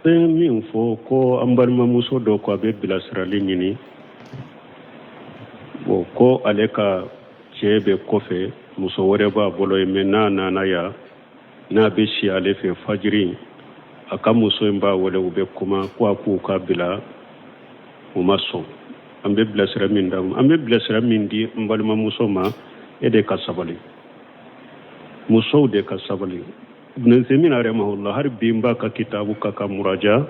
Bɛ min fɔ ko an balimamuso dɔ ko a bɛ bilasirali ɲini, bon, ko ale ka cɛ bɛ kɔfɛ, muso wɛrɛ b'a bolo yen, mais n'a nana yan, n'a bɛ si ale fɛ, fajiri a ka muso in b'a wele, u bɛ kuma, ko a k'u ka bila, u ma sɔn. An bɛ bilasira min d'a ma, an bɛ bilasira min di n balimamuso ma, e de ka sabali, musow de ka sabali. Ibn Uthaymin rahimahullah, hari bi n b'a ka kitabu ka ka muraja,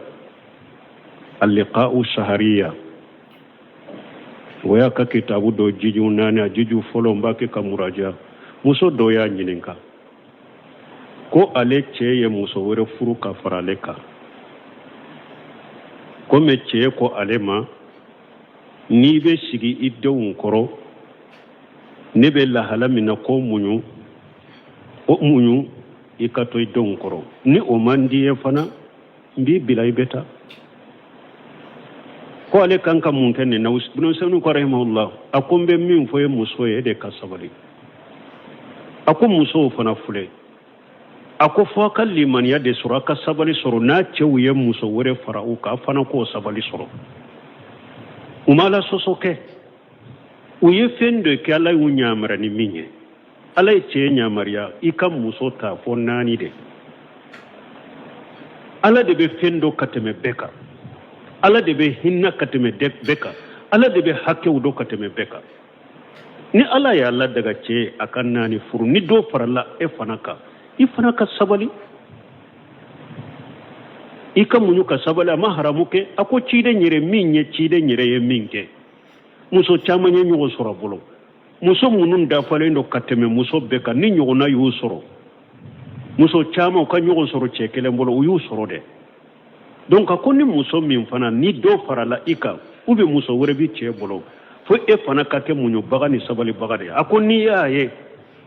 al-liqa'u shahariya, o y'a ka kitabu dɔ jiju naani, a jiju fɔlɔ n b'a kɛ ka muraja. Muso dɔ y'a ɲininka ko ale cɛ ye muso wɛrɛ furu ka fara ale kan, komi cɛ ko ale ma, n'i bɛ sigi i denw kɔrɔ, ne bɛ lahala min na, k'o muɲu, o muɲu, i ka to i denw kɔrɔ. Ni o man di ye fana, n b'i bila, i bɛ taa. Ko ale kan ka mun kɛ nin na? Ibn Uthaymin ko rahimahullah, a ko n bɛ min fɔ ye muso ye, e de ka sabali. A ko musow fana filɛ, a ko fo a ka limaniya de sɔrɔ, a ka sabali sɔrɔ. N'a cɛw ye muso wɛrɛ fara u kan, a fana k'o sabali sɔrɔ. U ma ala sɔsɔ kɛ, u ye fɛn dɔ kɛ ala y'u yamariya ni min ye. Ala ye cɛ yamaruya i ka muso ta fo naani de. Ala de bɛ fɛn dɔn ka tɛmɛ bɛɛ kan, ala de bɛ hinɛ ka tɛmɛ bɛɛ kan, ala de bɛ hakɛw dɔn ka tɛmɛ bɛɛ kan. Ni ala y'a ladaga cɛ ye a ka naani furu, ni dɔ farala e fana kan, i fana ka sabali, i ka muɲu ka sabali. A ma haramu kɛ. A ko ciden yɛrɛ min ye, ciden yɛrɛ ye min kɛ, muso caman ye ɲɔgɔn sɔrɔ a bolo. Muso minnu dafalen don ka tɛmɛ muso bɛɛ kan, ni ɲɔgɔnna y'u sɔrɔ, muso caman u ka ɲɔgɔn sɔrɔ cɛ kelen bolo, u y'u sɔrɔ dɛ. Donc a ko ni muso min fana ni dɔ farala i kan, ou bien muso wɛrɛ bi cɛ bolo, fo e fana ka kɛ muɲubaga ni sabalibaga de ye. A ko n'i y'a ye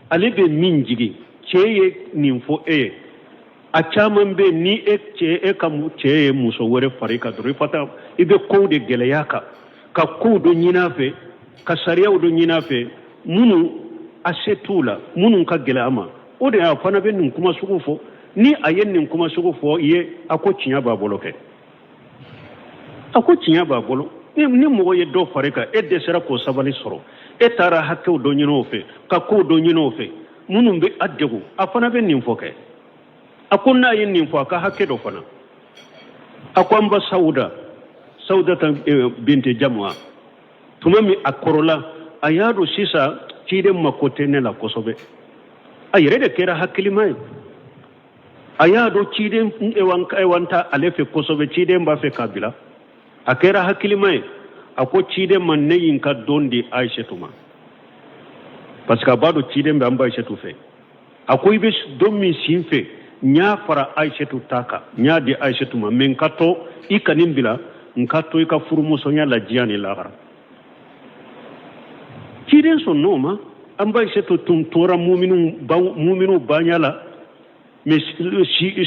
ale bɛ min jigin, cɛ ye nin fɔ e ye, a caman bɛ ni e cɛ, e ka cɛ ye muso wɛrɛ fara i kan dɔrɔn, i fata, i bɛ kow de gɛlɛya kan, ka kow dɔ ɲini a fɛ, ka sariyaw dɔ ɲini a fɛ minnu a se t'u la, minnu ka gɛlɛn a ma. O de y'a fana bɛ nin kuma sugu fɔ. Ni a ye nin kuma sugu fɔ i ye, a ko tiɲɛ b'a bolo kɛ, a ko tiɲɛ b'a bolo. Ni mɔgɔ ye dɔ fara i kan, e dɛsɛra k'o sabali sɔrɔ, e taara hakɛw dɔ ɲini o fɛ, ka kow dɔ ɲini o fɛ minnu bɛ a degun, a fana bɛ nin fɔ kɛ. A ko n'a ye nin fɔ, a ka hakɛ dɔ fana. A ko an ba Sawuda, Sawuda ta binte Jamua, tuma min a kɔrɔla, a y'a dɔn sisan ciden mako tɛ ne la kosɛbɛ. A yɛrɛ de kɛra hakilima ye. A y'a dɔn ciden ewan ta ale fɛ kosɛbɛ, ciden b'a fɛ k'a bila. A kɛra hakilima ye, a ko ciden ma, ne ye n ka don di Ayisetu ma, parce que a b'a dɔn ciden bɛ an ba Ayisetu fɛ. A ko i bɛ don min si n fɛ, n y'a fara Ayisetu ta kan, n y'a di Ayisetu ma, mais n ka to i ka nin bila, n ka to i ka furumusonya la diɲɛ ni lahara. Ciden sɔnn'o ma. An ba Ayisetu tun tora muminu baɲa la, mais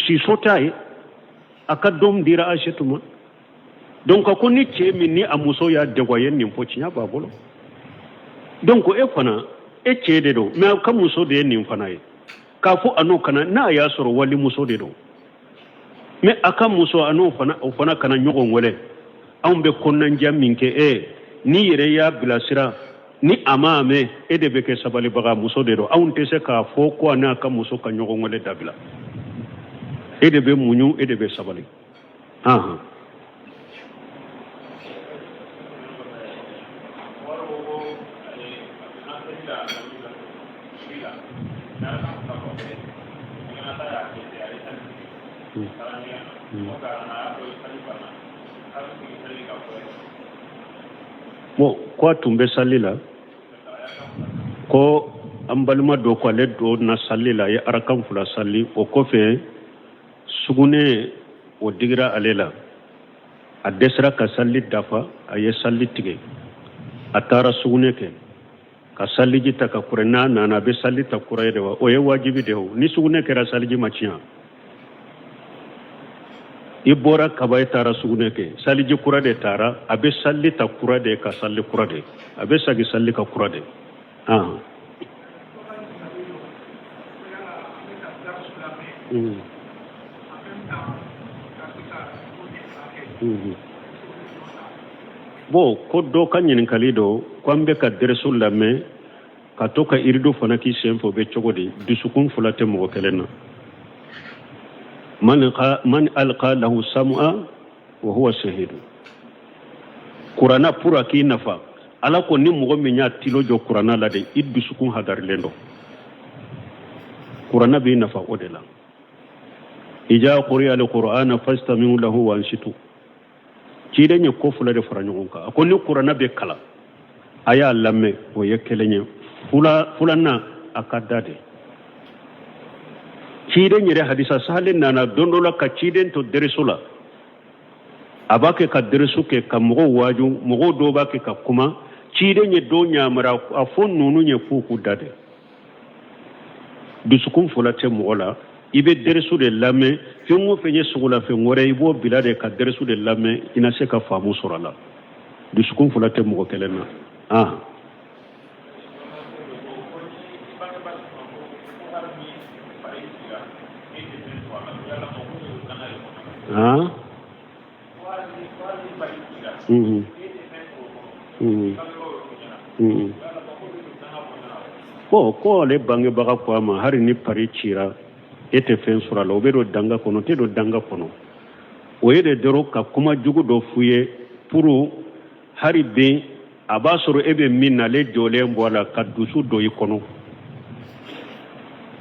siso t'a ye, a ka don dira Ayisetu ma. Donc a ko ni cɛ min ni a muso y'a degun, a ye nin fɔ, tiɲɛ b'a bolo. Donc e fana, e cɛ de don, mais a ka muso de ye nin fana ye k'a fɔ a n'o kana, n'a y'a sɔrɔ walimuso de don, mais a ka muso a n'o fana, o fana kana ɲɔgɔn wele. Anw bɛ kɔnɔnajɛ min kɛ, e n'i yɛrɛ y'a bilasira, ni a m'a mɛn, e de bɛ kɛ sabalibaga. Muso de don, anw tɛ se k'a fɔ ko a n'a ka muso ka ɲɔgɔn wele dabila. E de bɛ muɲu, e de bɛ sabali. Ahan. Bon, ko a tun bɛ sali la, ko an balima dɔ ko ale donna sali la, a ye arakan fila sali, o kɔfɛ sugunɛ o digira ale la, a dɛsɛra ka sali dafa, a ye sali tigɛ, a taara sugunɛ kɛ ka saliji ta ka kura. N'a nana, a bɛ sali ta kura ye de wa? O ye wajibi de o. Ni sugunɛ kɛra, saliji ma tiɲɛ. I bɔra kaba, i taara sugunɛ kɛ, saliji kura de taara, a bɛ sali ta kura de ka sali kura de, a bɛ sagi sali ka kura de. Bon, ko dɔ ka ɲininkali don ko an bɛ ka dɛrɛso lamɛn ka to ka irido fana k'i sen fɛ, o bɛ cogo di? Dusukun fila tɛ mɔgɔ kelen na. Man alqa lahu sam'a wa huwa shahidu. Kuranna pour a k'i nafa, Ala ko ni mɔgɔ min y'a tilo jɔ kuranna la de, i dusukun hadarilen don, kuranna b'i nafa o de la. Iza quri'a alqur'ana fastami'u lahu wa ansitu. Ciden ye ko fila de fara ɲɔgɔn kan. A ko ni kuranna bɛ kalan, a y'a lamɛn, o ye kelen ye. Filanan, a ka da de. Ciden yɛrɛ hadisa sahalen nana don dɔ la ka ciden to dɛrɛso la, a b'a kɛ ka dɛrɛso kɛ ka mɔgɔw waaju, mɔgɔw dɔw b'a kɛ ka kuma. Ciden ye dɔ ɲamara a fɔ ninnu ye k'u k'u da de. Dusukun fila tɛ mɔgɔ la. I bɛ dɛrɛso de lamɛn, fɛn o fɛn ye sogolafɛn wɛrɛ, i b'o bila de ka dɛrɛso de lamɛn, i na se ka faamu sɔrɔ a la. Dusukun fila tɛ mɔgɔ kelen na. Ah, ah. Mhm. Mhm. Mhm. Ko ko ale bangebaga ko a ma, hali ni pari cira, e tɛ fɛn sɔrɔ a la, o bɛ don danga kɔnɔ, tɛ don danga kɔnɔ. O ye de dɔrɔn ka kuma jugu dɔ f'u ye pour hali ben a b'a sɔrɔ e bɛ min na, ale jɔlen bɔ a la ka dusu don i kɔnɔ.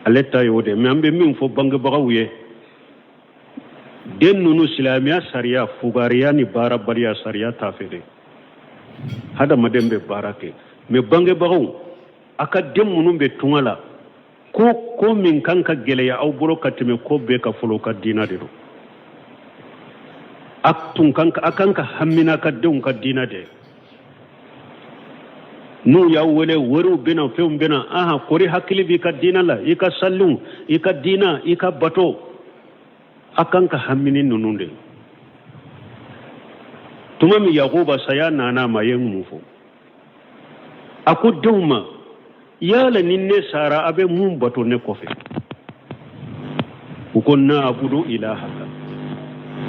Ale ta ye o de. Mais an bɛ min fɔ bangebagaw ye, den ninnu, silamɛya sariya, fugariya ni baarabaliya sariya t'a fɛ dɛ. Hadamaden bɛ baara kɛ, mais bangebagaw, a ka den minnu bɛ tunga la, ko min kan ka gɛlɛya aw bolo ka tɛmɛ ko bɛɛ ka fɔlɔ, ka diina de don. A tun kan a kan ka hamina ka denw ka diina de. N'u y'aw wele, wariw bɛna, fɛnw bɛna, aha, kori hakili b'i ka diina la, i ka saliw, i ka diina, i ka bato, a kan ka hamini ninnu de. Tuma min Yakuba saya nana a ma, a ye mun fɔ? A ko denw ma, yala ni ne sara, a bɛ mun bato ne kɔfɛ? U ko na'budu ilahaka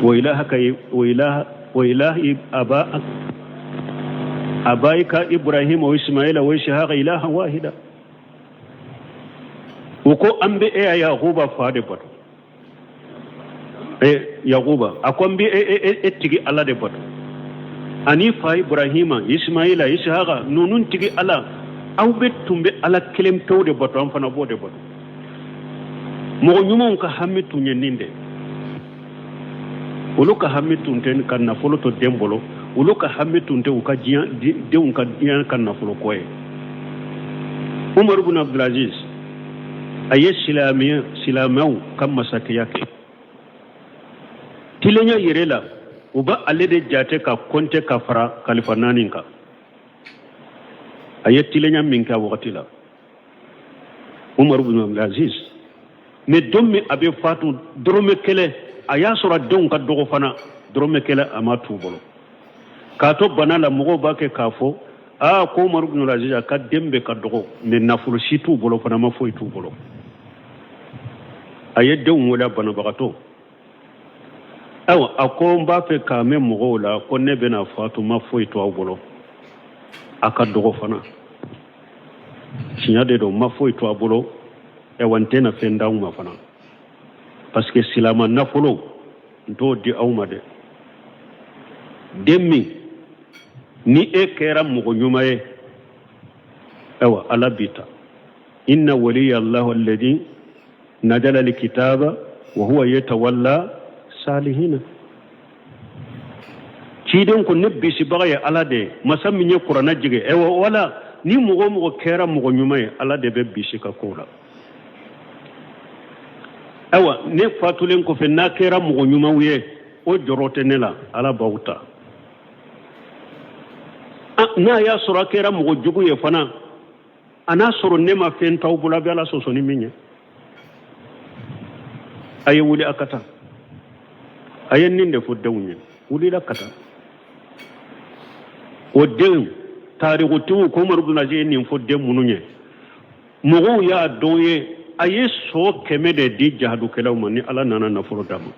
wa ilahaka wa ilaha wa ilahi aba abaika Ibrahim wa Ismaila wa Ishaqa ilahan wahida. U ko an bɛ e Yakuba fa de bato. E Yakuba a ko n bɛ e, e, e, e tigi Ala de bato, ani fa Ibrahima, Ismaila, Ishaqa, ninnu tigi Ala. Aw bɛ tun bɛ Ala kelen pewu de bato, an fana b'o de bato. Mɔgɔ ɲumanw ka hami tun ye nin de. Olu ka hami tun tɛ ka nafolo to den bolo, olu ka hami tun tɛ u ka diɲɛ denw ka diɲɛ ka nafolo ko ye. Umaru bin Abdulaziz, a ye silamɛya, silamɛw ka masakɛya kɛ tilenya yɛrɛ la, u bɛ ale de jate ka kɔnte ka fara kalifa naani kan. A ye tilenya min kɛ a wagati la, Umaru bin Abdulaziz, mais don min a bɛ fatu, dɔrɔmɛ kelen, a y'a sɔrɔ a denw ka dɔgɔ fana, dɔrɔmɛ kelen a ma t'u bolo. K'a to bana la, mɔgɔw b'a kɛ k'a fɔ aa ko Umaru bin Abdulaziz a ka den bɛɛ ka dɔgɔ, mais nafolo si t'u bolo fana, ma foyi t'u bolo. A ye denw wele, a banabagatɔ. Ayiwa, a ko n b'a fɛ k'a mɛn mɔgɔw la ko ne bɛna fatu, ma foyi to aw bolo, a ka dɔgɔ fana, tiɲɛ de don, ma foyi to a bolo. Ayiwa, n tɛna fɛn d'aw ma fana, parce que silama nafolo n t'o di aw ma dɛ. Den min ni e kɛra mɔgɔ ɲuman ye, ayiwa, Ala b'i ta. Inna waliya Allahu alladhi nazala alkitaba wa huwa yatawalla salihina. Ciden ko ne bisibaga ye Ala de ye, masa min ye kuranna jigin. Ayiwa, wala ni mɔgɔ o mɔgɔ kɛra mɔgɔ ɲuman ye, Ala de bɛ bisi ka ko la. Ayiwa, ne fatulen kɔfɛ, n'a kɛra mɔgɔ ɲumanw ye, o jɔrɔ tɛ ne la, Ala b'aw ta. N'a y'a sɔrɔ a kɛra mɔgɔ jugu ye fana, a n'a sɔrɔ ne ma fɛn t'aw bolo, a bɛ Ala sɔsɔ ni min ye, a ye wuli a ka taa. A ye nin de fɔ denw ye, wulila ka taa. O denw tarikutigiw ko Umaru bin Aziz ye nin fɔ den minnu ye, mɔgɔw y'a dɔn ye. A ye so 100 de di jahadukɛlaw ma ni Ala nana nafolo d'a ma.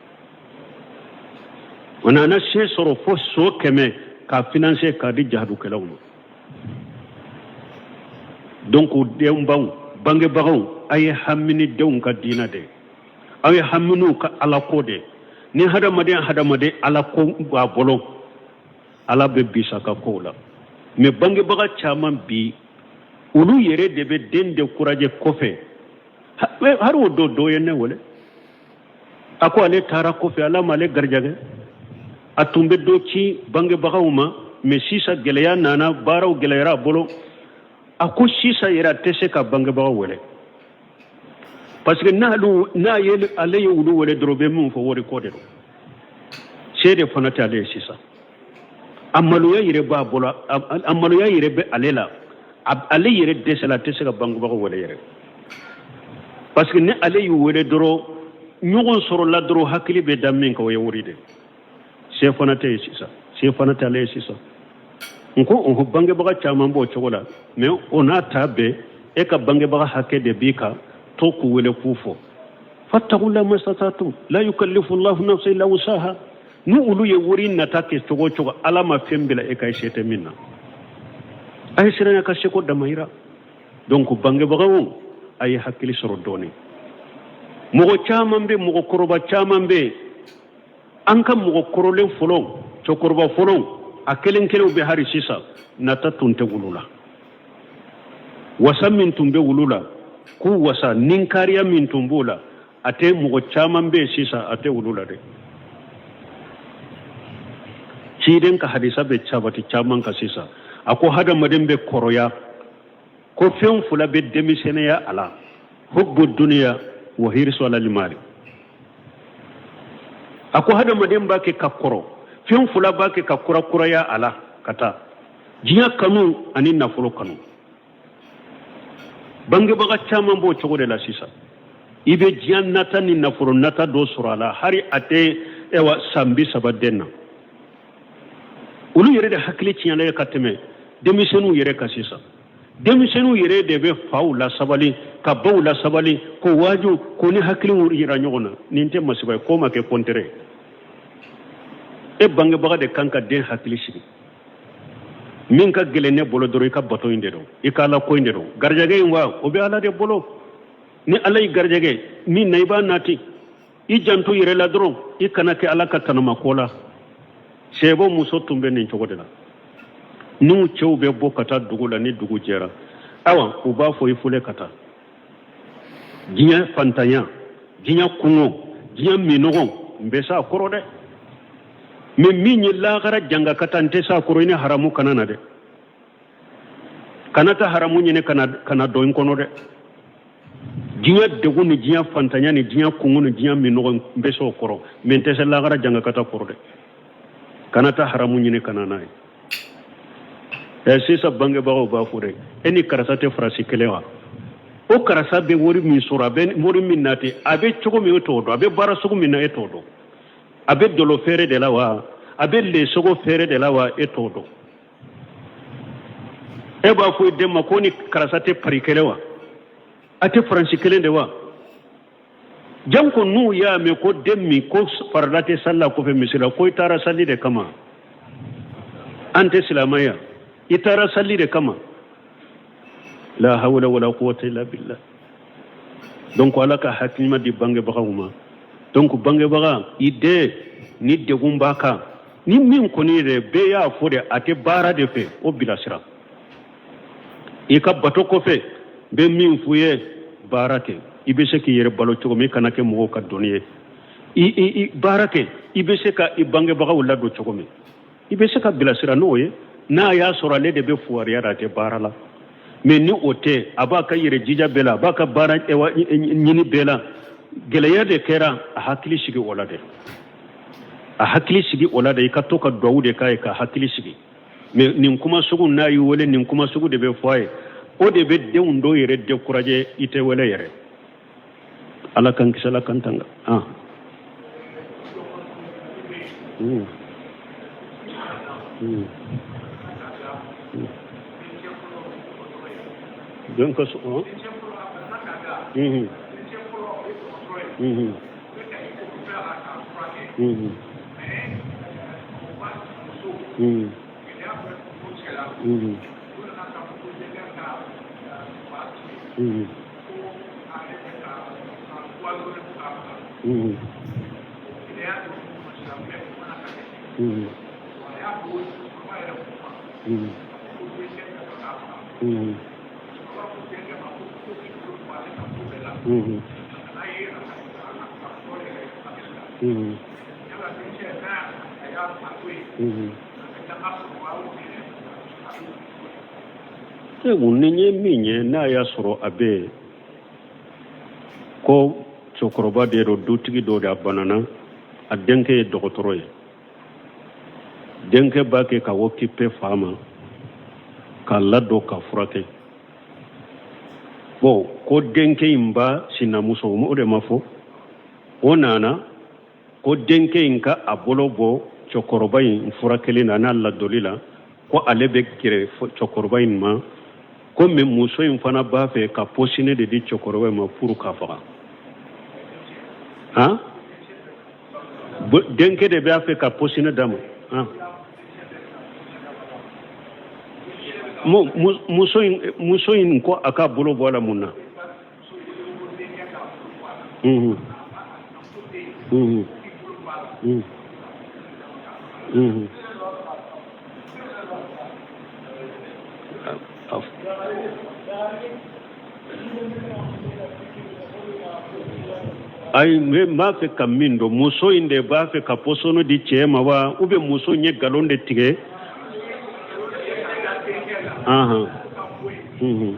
A nana se sɔrɔ fo so 100 k'a financer k'a di jahadukɛlaw ma. Donc denbaw, bangebagaw, a ye hami ni denw ka diina de, aw ye hami n'u ka alako de. Ni hadamaden hadamaden alako b'a bolo, Ala bɛ bisa ka kow la. Mais bangebaga caman bi, olu yɛrɛ de bɛ den décourager kɔfɛ. Hali o don, dɔ ye ne wele, a ko ale taara kɔfɛ, Ala m'ale garijɛgɛ. A tun bɛ dɔ ci bangebagaw ma, mais sisan gɛlɛya nana, baaraw gɛlɛyara a bolo. A ko sisan yɛrɛ a tɛ se ka bangebagaw wele, parce que n'a ye ale ye olu wele dɔrɔn, u bɛ min fɔ, wari ko de don. Se de fana tɛ ale ye sisan. A maloya yɛrɛ b'a bolo, a maloya yɛrɛ bɛ ale la. Ale yɛrɛ dɛsɛla, a tɛ se ka bangebagaw wele yɛrɛ, parce que ni ale y'u wele dɔrɔn, ɲɔgɔn sɔrɔla dɔrɔn, hakili bɛ da min kan, o ye wari de. Se fana tɛ yen sisan, se fana tɛ ale ye sisan. N ko ɔhɔn, bangebaga caman b'o cogo la. Mais o n'a ta bɛɛ, e ka bangebaga hakɛ de b'i kan, to k'u wele k'u fo. Fattaqullaha mastata'tum la yukallifu llahu nafsan illa wusaha. Ni olu ye wari nata kɛ cogo o cogo, Ala ma fɛn bila e ka i se tɛ min na. A ye siranya ka seko damayira. Donc bangebagaw, a ye hakili sɔrɔ dɔɔnin. Mɔgɔ caman bɛ, mɔgɔkɔrɔba caman bɛ, an ka mɔgɔ kɔrɔlen fɔlɔ, cɛkɔrɔba fɔlɔ, a kelen kelenw bɛ hali sisan, nata tun tɛ wulu la. Wasa min tun bɛ wulu la, k'u wasa ni kariya min tun b'o la, a tɛ mɔgɔ caman bɛ yen sisan, a tɛ wulu la dɛ. Ciden ka hadisa bɛ sabati caman kan sisan. A ko hadamaden bɛ kɔrɔya ko fɛn fila bɛ denmisɛnninya a la: hubbu duniya wa hirsu alal mali. A ko hadamaden b'a kɛ ka kɔrɔ, fɛn fila b'a kɛ ka kurakuraya a la ka taa: diɲɛ kanu ani nafolo kanu. Bangebaga caman b'o cogo de la sisan. I bɛ diɲɛ nata ni nafolo nata dɔ sɔrɔ a la, hali a tɛ ɛwa san 30 den na. Olu yɛrɛ de hakili tiɲɛna ye ka tɛmɛ denmisɛnninw yɛrɛ kan sisan. Denmisɛnninw yɛrɛ de bɛ faw lasabali ka baw lasabali ko waaju ko ni hakiliw yira ɲɔgɔn na. Nin tɛ masiba ye, ko ma kɛ contraire. E bangebaga de kan ka den hakili sigi. Min ka gɛlɛn ne bolo dɔrɔn, i ka bato in de don, i ka ala ko in de don. Garijɛgɛ in wa, o bɛ Ala de bolo. Ni Ala y'i garijɛgɛ min na, i b'a nati. I janto yɛrɛ la dɔrɔn, i kana kɛ Ala ka tanamako la. Sɛbɔ muso tun bɛ nin cogo de la. N'u cɛw bɛ bɔ ka taa dugu la, ni dugu jɛra, awa, u b'a fɔ i fule ka taa. Diɲɛ fantanya, diɲɛ kɔngɔ, diɲɛ minnɔgɔ, n bɛ s'a kɔrɔ dɛ. Mais min ye lahara janga ka taa, n tɛ s'a kɔrɔ. I ni haramu kana na dɛ, kana taa haramu ɲini ka na don n kɔnɔ dɛ. Diɲɛ degun ni diɲɛ fantanya ni diɲɛ kɔngɔ ni diɲɛ minnɔgɔ, n bɛ s'o kɔrɔ, mais n tɛ se lahara janga ka taa kɔrɔ dɛ. Kana taa haramu ɲini ka na n'a ye. Ɛ, sisan bangebagaw b'a fɔ dɛ: e ni karisa tɛ faransi kelen wa? O karisa bɛ wari min sɔrɔ, a bɛ wari min nati, a bɛ cogo min, e t'o dɔn. A bɛ baara sugu min na, e t'o dɔn. A bɛ dɔlɔ feere de la wa, a bɛ lesogo feere de la wa, e t'o dɔn. E b'a fɔ i den ma ko ni karisa tɛ pari kelen wa, a tɛ faransi kelen de wa? Janko n'u y'a mɛn ko den min ko farida tɛ sali la kɔfɛ misiri la, ko i taara sali de kama, an tɛ silamɛya, i taara sali de kama. La hawla wala quwwata illa billah. Donc Ala ka hakilima di bangebagaw ma. Donc bangebaga, i den ni degun b'a kan, ni min kɔni yɛrɛ bɛɛ y'a fɔ de, a tɛ baara de fɛ, o bilasira. I ka bato kɔfɛ, n bɛ min f'u ye, baara kɛ, i bɛ se k'i yɛrɛ balo cogo min, i kana kɛ mɔgɔw ka doni ye. I baara kɛ, i bɛ se ka i bangebagaw ladon cogo min, i bɛ se ka bilasira n'o ye. N'a y'a sɔrɔ ale de bɛ fuwariya la, a tɛ baara la, mais ni o tɛ, a b'a ka yɛrɛ jija bɛɛ la, a b'a ka baara ɲini bɛɛ la, gɛlɛya de kɛra, a hakili sigi o la dɛ, a hakili sigi o la dɛ. I ka to ka duwawu de k'a ye ka hakili sigi. Mais nin kuma sugu, n'a y'i wele, nin kuma sugu de bɛ fɔ a ye, o de bɛ denw dɔw yɛrɛ décourager, i tɛ wele yɛrɛ. Ala k'an kisi, Ala k'an tanga. Ah. Donc, Mhm. Mhm. Mhm. Mhm. Mhm. Mhm. Mhm. Mhm. Mhm. Mhm. Mhm. Nin ye min ye, n'a y'a sɔrɔ a bɛ yen ko cɛkɔrɔba de don, dutigi dɔ de, a banana, a denkɛ ye dɔgɔtɔrɔ ye, denkɛ b'a kɛ ka occuper fa ma k'a ladon, ka furakɛ. Bon, ko denkɛ in ba sinamuso, o de ma fɔ, o nana ko denkɛ in ka a bolo bɔ cɛkɔrɔba in furakɛli la n'a ladoli la, ko ale bɛ gɛrɛ cɛkɔrɔba in ma, komi muso in fana b'a fɛ ka pɔsɔni de di cɛkɔrɔba in ma pour k'a faga. Han, denkɛ de b'a fɛ ka pɔsɔni d'a ma. Han, muso in ko a ka bolo bɔ a la mun na? Mhm. Mhm. Mhm. Mhm. Ayi, n b'a fɛ ka min dɔn, muso in de b'a fɛ ka pɔsɔni di cɛ ma wa, ou bien muso in ye nkalon de tigɛ? Ahan. Mhm.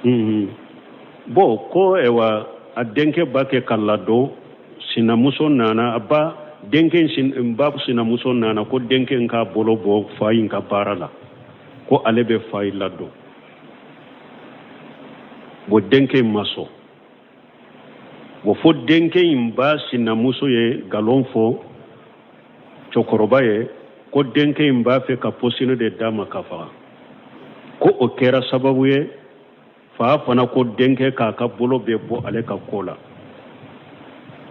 Mhm. Bon, ko ayiwa, a denkɛ b'a kɛ ka ladon, sinamuso nana, a ba denkɛ in ba sinamuso nana ko denkɛ in k'a bolo bɔ fa in ka baara la, ko ale bɛ fa in ladon. Bon, denkɛ in ma sɔn. Bon, fo denkɛ in ba sinamuso ye nkalon fɔ cɛkɔrɔba ye ko denkɛ in b'a fɛ ka pɔsɔni de d'a ma ka faga, ko o kɛra sababu ye fa fana ko denkɛ k'a ka bolo bɛɛ bɔ ale ka ko la,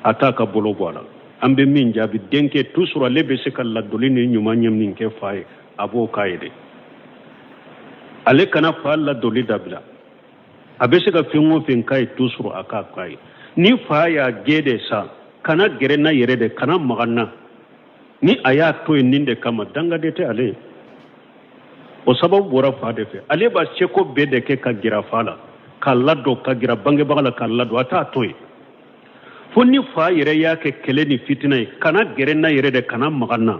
a t'a ka bolo bɔ a la. An bɛ min jaabi denkɛ, toujours ale bɛ se ka ladoli ni ɲuman ye min kɛ fa ye, a b'o k'a ye dɛ. Ale kana fa ladoli dabila. A bɛ se ka fɛn o fɛn k'a ye, toujours a k'a k'a ye. Ni fa y'a gɛn de sa, kana gɛrɛ n na yɛrɛ de, kana maga n na. Ni a y'a to yen nin de kama, dangaden tɛ ale ye. O sababu bɔra fa de fɛ. Ale b'a seko bɛɛ de kɛ ka gɛrɛ fa la k'a ladon, ka gɛrɛ bangebaga la k'a ladon, a t'a to yen fo ni fa yɛrɛ y'a kɛ kɛlɛ ni fitina ye. Kana gɛrɛ n na yɛrɛ de, kana maga n na.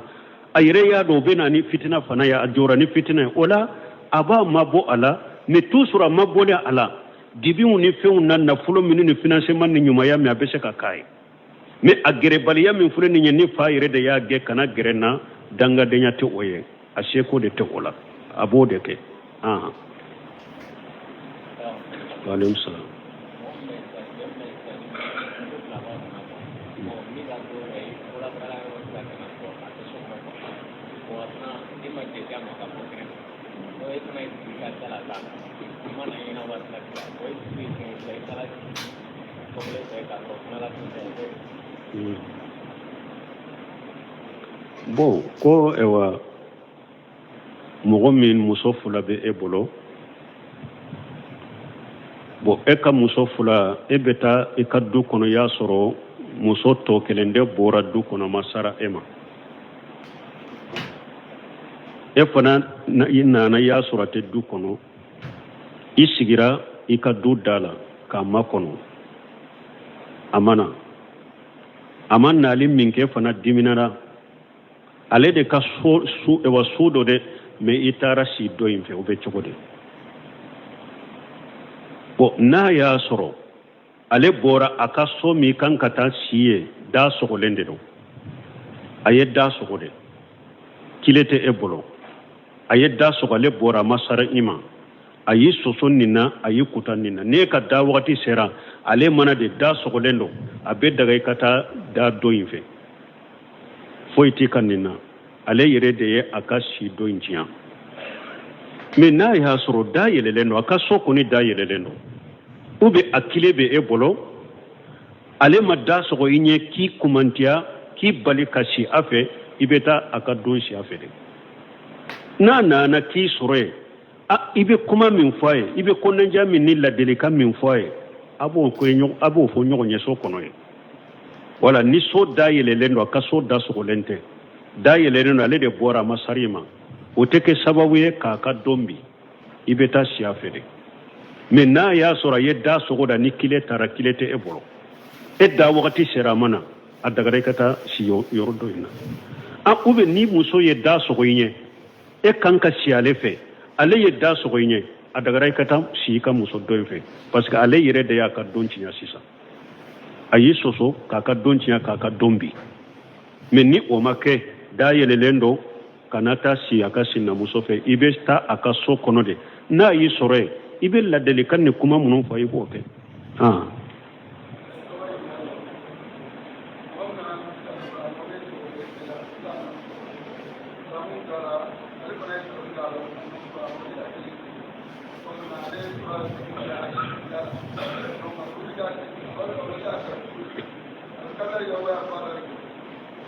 A yɛrɛ y'a dɔn o bɛ na ni fitina fana ye, a jɔra ni fitina ye, o la a b'a mabɔ a la. Mais toujours a mabɔlen a la, dibiw ni fɛnw na, nafolo minnu ni financement ni ɲumanya min, a bɛ se ka k'a ye. Mais a gɛrɛbaliya min filɛ nin ye, ni fa yɛrɛ de y'a gɛn kana gɛrɛ n na, dangadenya tɛ o ye, a seko de tɛ o la, a b'o de kɛ. Ahan, waaleykum salaam. Bon, ko ayiwa, mɔgɔ min muso fila bɛ e bolo, bon, e ka muso fila, e bɛ taa i ka du kɔnɔ, y'a sɔrɔ muso tɔ kelen de bɔra du kɔnɔ, ma sara e ma. E fana i nana, i y'a sɔrɔ a tɛ du kɔnɔ, i sigira i ka du da la k'a makɔnɔ, a ma na. A ma nali min kɛ fana diminara ale de ka so su wa so dɔ dɛ, mais i taara si dɔ in fɛ, o bɛ cogo di? Bon, n'a y'a sɔrɔ ale bɔra a ka so min kan ka taa si ye, da sɔgɔlen de don, a ye da sɔgɔ de, kile tɛ e bolo, a ye da sɔgɔ, ale bɔra, a ma sara i ma, a y'i soso nin na, a y'i kuta nin na, n'e ka da wagati sera, ale mana de da sɔgɔlen don, a bɛ daga i ka taa da dɔ in fɛ, foyi t'i ka nin na. Ale yɛrɛ de ye a ka si dɔ in tiɲɛ. Mais n'a y'a sɔrɔ da yɛlɛlen don, a ka so kɔni da yɛlɛlen don, Ou bien a kile bɛ e bolo, ale ma da sɔgɔ i ɲɛ k'i kumantiya k'i bali ka si a fɛ, i bɛ taa a ka don si a fɛ de. N'a nana k'i sɔrɔ yen, i bɛ kuma min fɔ a ye, i bɛ kɔnɔnja min ni ladilikan min fɔ a ye, a b'o a b'o fɔ ɲɔgɔn ye so kɔnɔ yen. Wala ni so da yɛlɛlen don, a ka so da sɔgɔlen tɛ, da yɛlɛlen don, ale de bɔra, a ma sari ma, o tɛ kɛ sababu ye k'a ka don bin, i bɛ taa si a fɛ de. Mais n'a y'a sɔrɔ a ye da sɔgɔ da ni kile taara, kile tɛ e bolo, e da wagati sera a ma na, a dagara i ka taa si yɔrɔ dɔ in na. A ou bien ni muso ye da sɔgɔ i ɲɛ, e kan ka si ale fɛ, ale ye da sɔgɔ i ɲɛ, a dagara i ka taa si i ka muso dɔ in fɛ, parce que ale yɛrɛ de y'a ka don tiɲɛ sisan. A y'i sɔsɔ k'a ka don tiɲɛ, k'a ka don bin. Mais ni o ma kɛ, da yɛlɛlen don, kana taa si a ka sinamuso fɛ, i bɛ taa a ka so kɔnɔ de. N'a y'i sɔrɔ yen, i bɛ ladilikan ni kuma minnu fɔ, i b'o kɛ.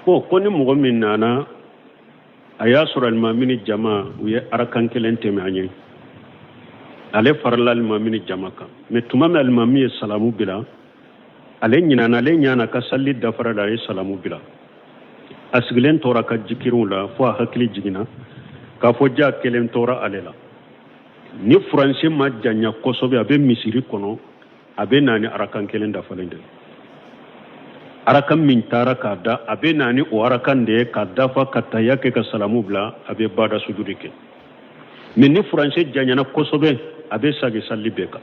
Bon, ko ni mɔgɔ min nana, a y'a sɔrɔ alimami ni jama u ye arakan kelen tɛmɛ a ɲɛ, ale farala alimami ni jama kan. Mais tuma min alimami ye salamu bila, ale ɲinana, ale ɲana ka sali dafara la, a ye salamu bila, a sigilen tora ka jikiriw la fo a hakili jiginna k'a fɔ ja kelen tora ale la. Ni furancɛ ma janya kosɛbɛ, a bɛ misiri kɔnɔ, a bɛ na ni arakan kelen dafalen de ye. Arakan min taara k'a da, a bɛ na ni o arakan de ye ka dafa, ka taya kɛ, ka salamu bila, a bɛ bada sujudi kɛ. Mais ni furancɛ janyana kosɛbɛ, a bɛ sagi sali bɛɛ kan.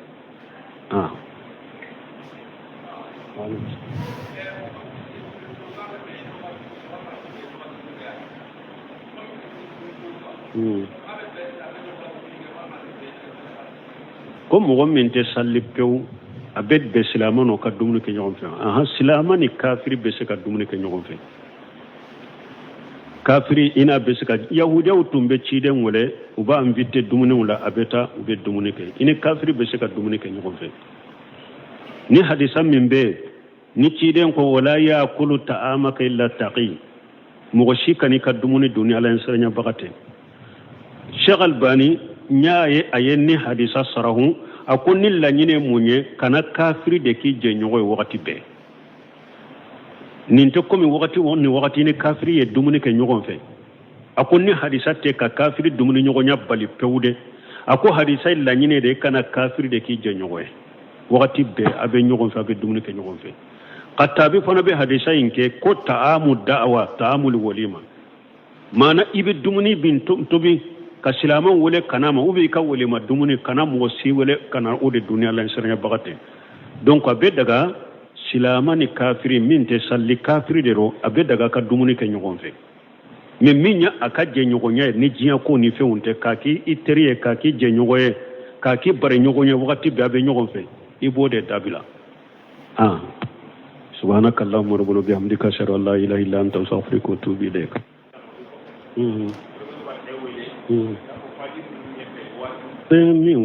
Ko mɔgɔ min tɛ sali pewu, a bɛ bɛn silamɛ n'o ka dumuni kɛ ɲɔgɔn fɛ? Ahan, silamɛ ni kafiri bɛ se ka dumuni kɛ ɲɔgɔn fɛ. Kafiri i n'a bɛ se ka, yahudiyaw tun bɛ ciden wele, u b'a invité dumuniw la, a bɛ taa, u bɛ dumuni kɛ. I ni kafiri bɛ se ka dumuni kɛ ɲɔgɔn fɛ. Ni hadisa min bɛ yen ni ciden ko wala yakulu ta'amaka illa taqi, mɔgɔ si kan'i ka dumuni dun ni ala ɲɛsiranyabaga tɛ. Sheikh Albani n y'a ye a ye ni hadisa sarahu, a ko ni laɲini ye mun ye, kana kafiri de k'i jɛɲɔgɔn ye wagati bɛɛ. Nin tɛ komi wagati ni wagati ni kafiri ye dumuni kɛ ɲɔgɔn fɛ. A ko ni hadisa tɛ ka kafiri dumuni ɲɔgɔnya bali pewu dɛ. A ko hadisa ye laɲini de ye kana kafiri de k'i jɛɲɔgɔn ye wagati bɛɛ, a bɛ ɲɔgɔn fɛ, a bɛ dumuni kɛ ɲɔgɔn fɛ. Katabi fana bɛ hadisa in kɛ ko ta'amu da'awa ta'amul walima, maana i bɛ dumuni bin tobi ka silamɛw wele ka na ma, ou bien i ka walima dumuni, kana mɔgɔ si wele ka na o de dun ni ala ɲɛsiranyabaga tɛ. Donc a bɛ daga silamɛ ni kafiri min tɛ sali, kafiri de don, a bɛ daga ka dumuni kɛ ɲɔgɔn fɛ. Mais min ye a ka jɛɲɔgɔnya ye ni diɲɛ ko ni fɛnw tɛ, k'a k'i i teri ye, k'a k'i jɛɲɔgɔn ye, k'a k'i bariɲɔgɔn ye, wagati bɛɛ a bɛ ɲɔgɔn fɛ, i b'o de dabila. Subhanaka allahumma rabbana bihamdika ashhadu an la ilaha illa anta astaghfiruka wa atubu ilayk. Min